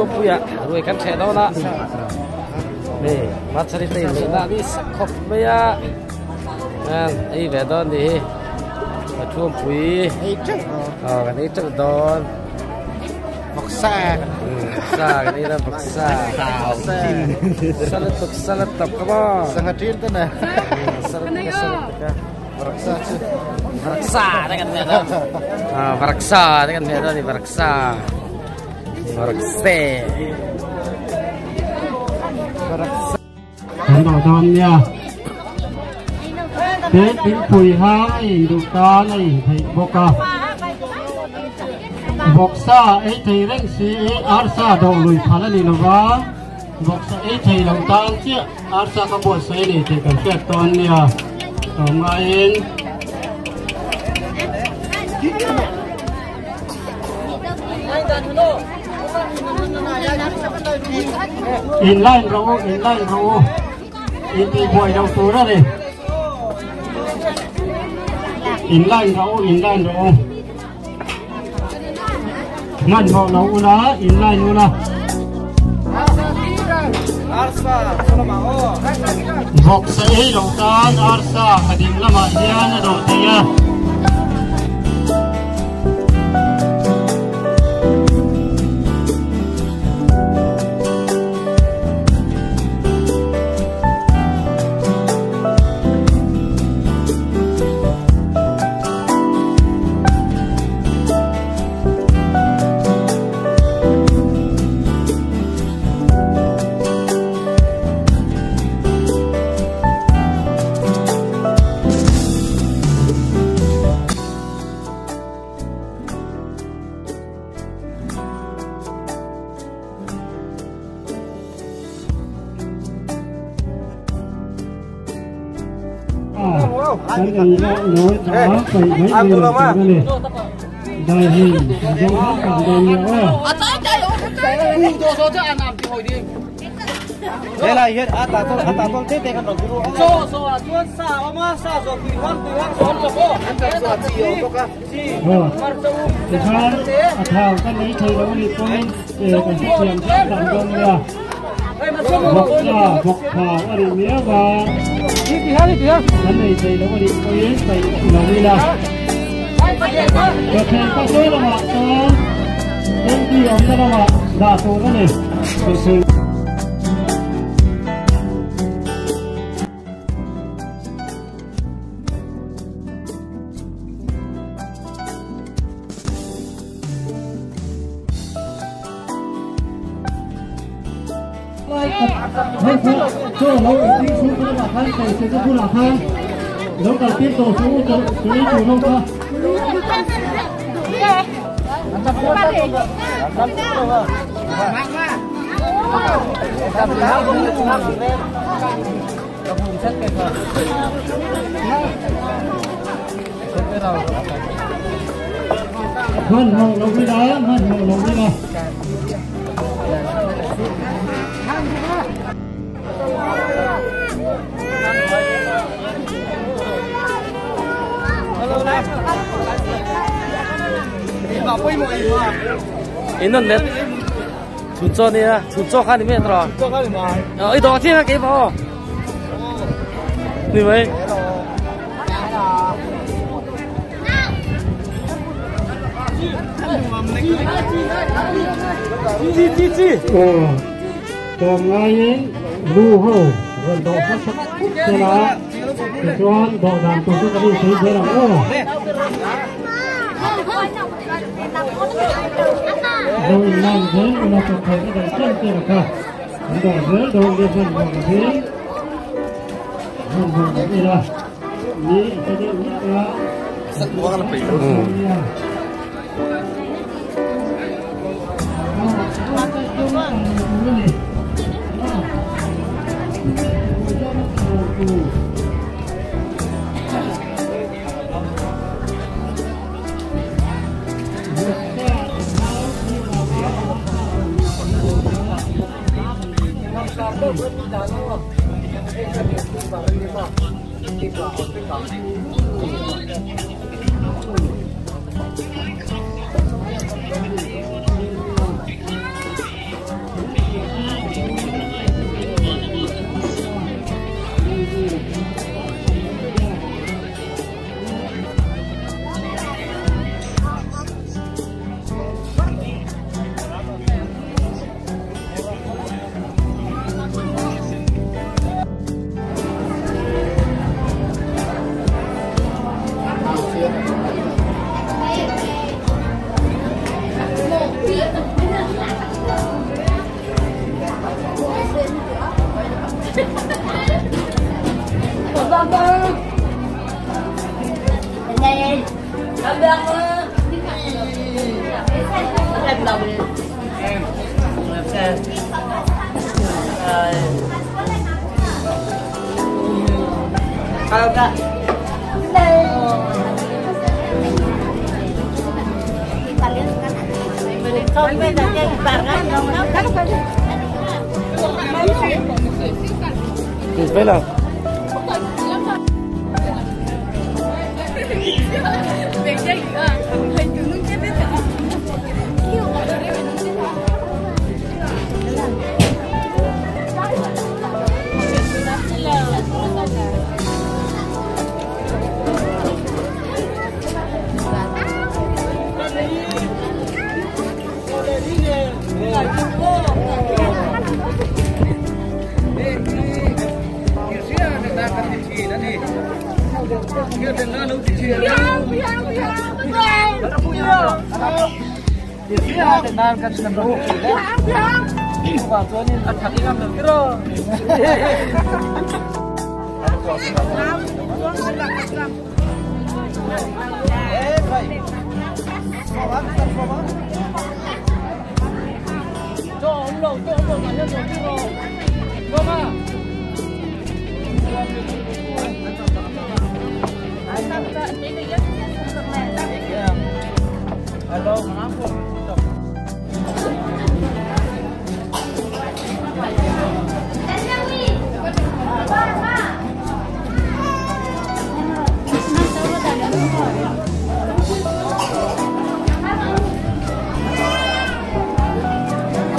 Khawpuiah ruai kan ṭheh dawn a, hei Machhari te inneihna a ni sak khawp mai a, ei ve dawn ni hi Pathuampui aw kan ei ṭeuh dawn. Vawksa Vawksa kan ei dawn vawksa Salutuk salutuk come on Sangha ṭin te na Salutuk salutuk a Vawksa chu Vawksa te kan hmeh dawn Vawksa te kan hmeh dawn ni vawksa Vawkse Kan dawh dawn nia. Tin thingpui hang a in duh tan a in theih bawk a. Vawksa ei thei reng si i arsa dawh lui phal a ni lo va, vawksa ei thei lo tan chiah arsa ka buatsaih a ni tih kan hriat tawn nia. Tlawm ngaiin. In line rawh u, in line rawh u. In tih buai loh tur a ni. In line rawh u, in line rawh u. Hmanhmawh lo ula, in line ula. Vawksa ei loh tan arsa ka ding lamah hian a dawh thei a. Kan ei leh nawi tah a paih mai mai lo tur a ni. Dai hi kan zawng hrang hrang dawn nia aw. Helai hian a ta tawlh a ta tawlh te te kan rawn turu a. Chaw zawh ah chuan sa a awm a, sa zawh tui huang tui huang zawh awm tawp aw. An tam zawh chi a awm bawk a. Chi, Aw, hmarcha u, tikhan a thau kan ei thei lo a nih pawhin kan hrethiam hrang hrang dawn nia. Vawksa, vawk thau a nih miau a, kan ei thei lo a nih pawhin paih lo ila. Chawhmeh ka sawi lamah chuan Andy awmna lamah dah tur a ni. Chawhmeh. Hei chu chaw lo inti chhung lamah khan pawisa te bulah khan lo kal tir tawh suh u chaw ei tur ho kha. Hmanhmawh lo ila, hmanhmawh lo ila. In an net chhun chaw nia chhun chaw kha ni mai tawh a i dawh chiang a keimah aw ni mai. Tlawm ngaiin lu ho rawn dawh hmasa phut zel a, tichuan dawh dan tur chu kan insawi zel ang aw. Zo inlan zel ula chawhthei a daih chen chen a kha an dawh zel dawn nia hmanhmawh lovin hmanhmawh lo ila. Ni a ta deuh hlek a. Bella.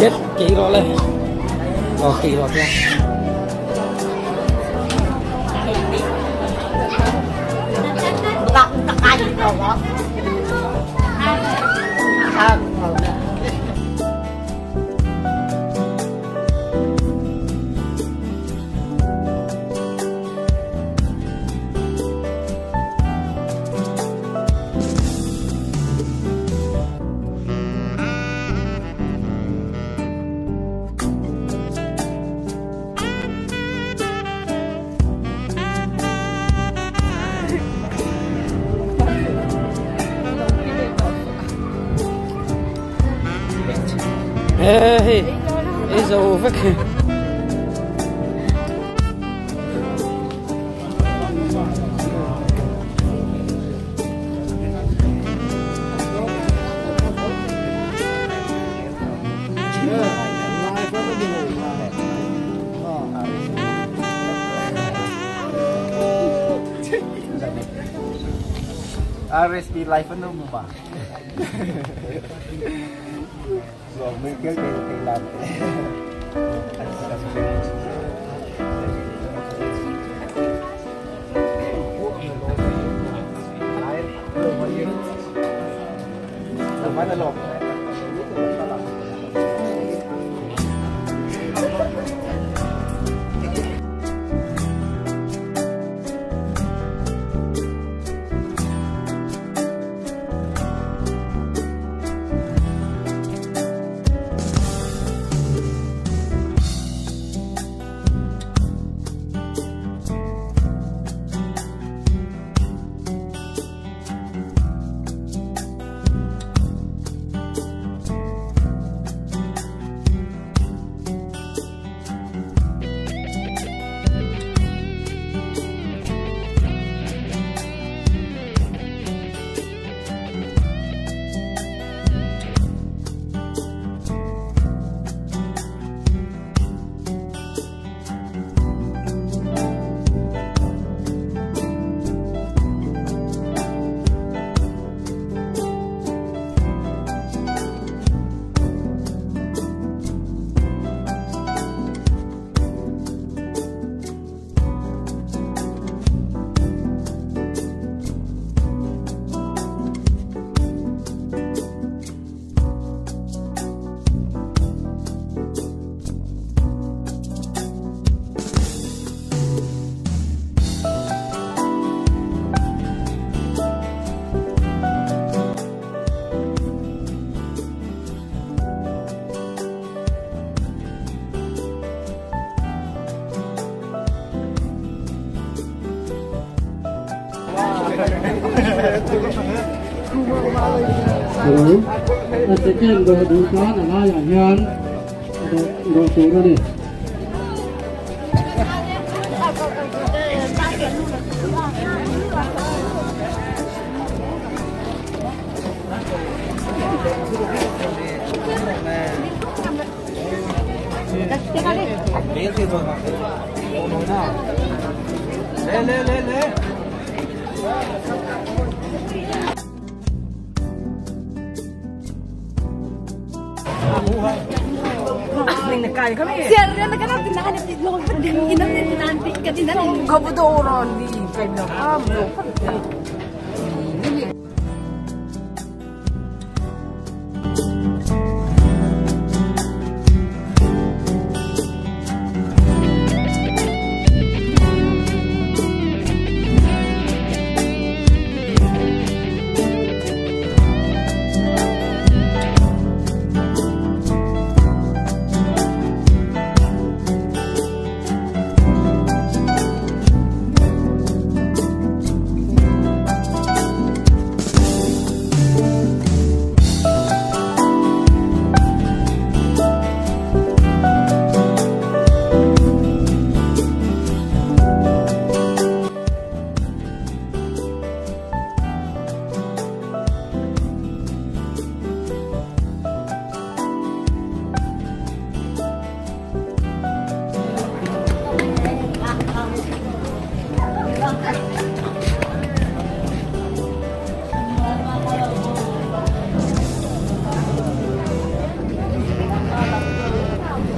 Chết kỹ rồi lên. Ờ kỹ rồi chưa. Hey, is over. RSP life ano mo ba? So, may kaya kailan. Hello. A second do du chuan a laiah hian dawh tur a ni.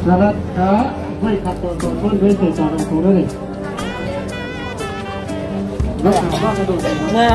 Salat ka vai khat to to kon ve te ta ro tur ani. Na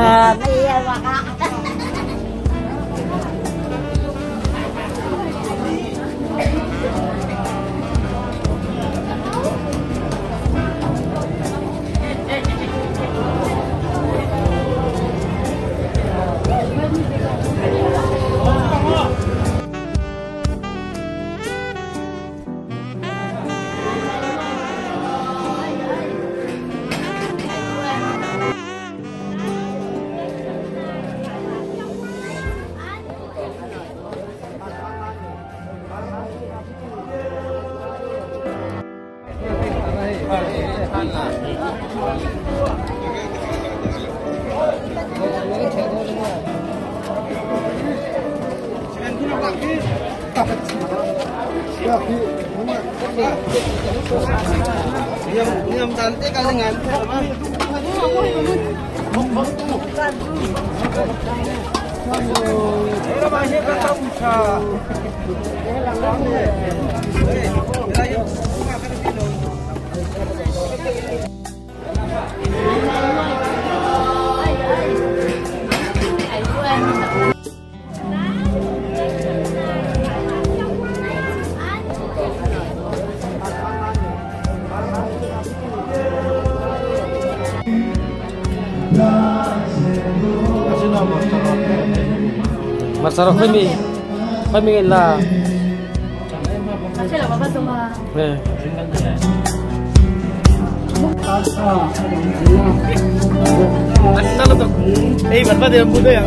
Masarap kami. Kami la. Eh. Eh, berapa dia muda ya?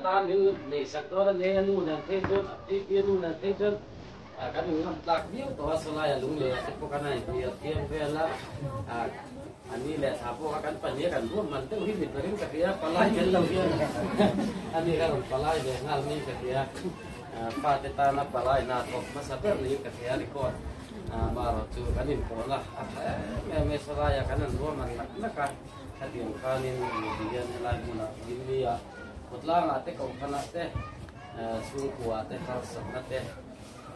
Tan min nei sak dawn a nei a nu nen phei chuan a phei pi a nu nen phei chuan kan in ngam tlak viau tawh a sawlai a lung leh te pawh kan a inhnial thiam vel a a ni leh thla pawh kha kan pahnih a kan ruam man deuh hi ni berin ka hria palai tel lo hian a ni kha rawn palai ve nghal mai ka hria fate tana palai hna thawk hmasa ber niin ka hria record marawh chu kan inpawhna a tha em em e sawlai a kan han ruam man nak nak a khatiang khanin hian helai hmunah Delhi ah Khawtlangah te kohhranah te chhungkuaah te harsatna te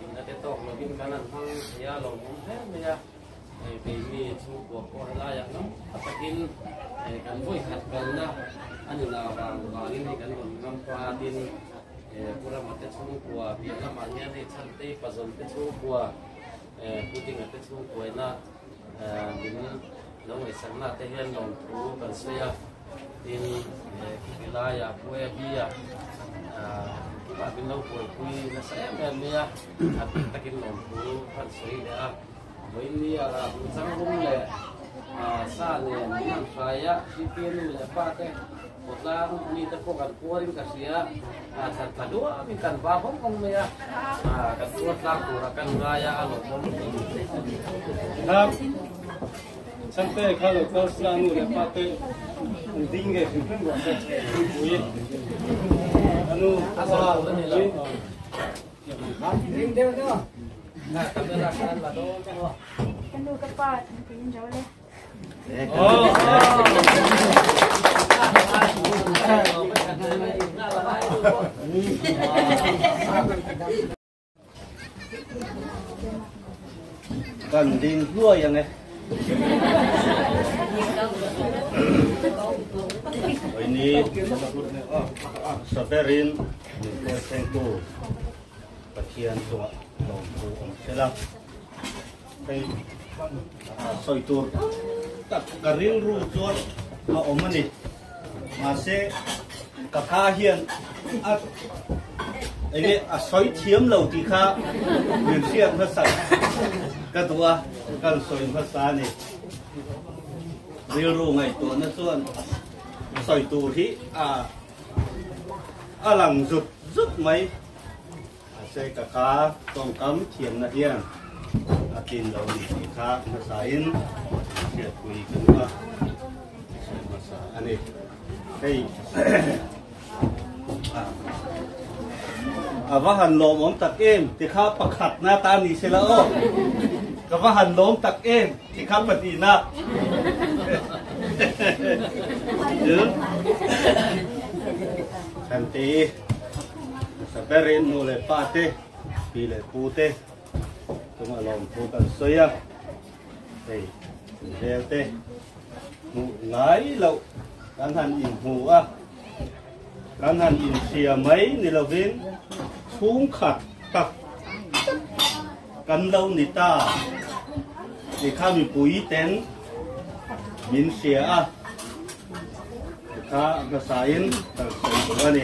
inna te tawk lovin kan han hmang thei a lawmawm hle mai a keini chhungkua pawh helaiah ngam takin kan vawi khat kalna a ni la vang vangin hei kan rawn ngam pa tin Pu Rama te chhungkua piah lamah hian hei Chhantei Pazawn te chhungkua Pu Dinga te chhungkuaina min lo ngaihsakna te hian lawmthu kan sawi a. Tin, khiti laiah Pu Abby-a kipah min lo buaipui nasa em em mai a, a bik takin lawmthu khan sawi leh a. Vawiinni a rah duh changrum leh sa nen min han hrai a, Hripi nu leh pa te khawtlang mite pawh kan puarin ka hria, thlan tla duamin kan va vawng vawng mai a, kan puar tlang turah kan ngai a, a lawmawm. Chante kha lo kal sila nu leh pa te an ding nge hrim hrim rawh se pui anu a pa ani lo ding deuh deuh na camera khan la do ka nu ka pa thingpui in zo le oh. Kan ding hluai ang e. Ini saberin min kawi thlengtu Pathian chungah lawmthu awm sela. Hei sawi tur tak ka rilru chuan a awm a ni. Mahse ka ka hian a enge a sawi thiam lo tih kha min hriat hmasa ka duh a, kan sawi hmasa a ni. Rilru ngaihtuahna chuan sawi tur hi a a lang zut zut mai. Mahse ka ka tawngkam thiamna hian a tlin lo ni tih kha hmasain hriatpui ka duh a, sawi hmasa a ni. Hei a va han lawmawm tak em ti kha pakhatna ta ni sela aw. Ka va han lawm tak em ti kha pahnihna. Thante. Hmasa berin nu leh pa te, pi leh pu te chunga lawmthu kan sawi a, hei vel te hmuh ngai loh kan han inhmu a, kan han inhria mai ni lovin chhungkhat tak tak kan lo ni ta tih kha mipui ten min hria a, tikha hmasain kan sawi duh a ni.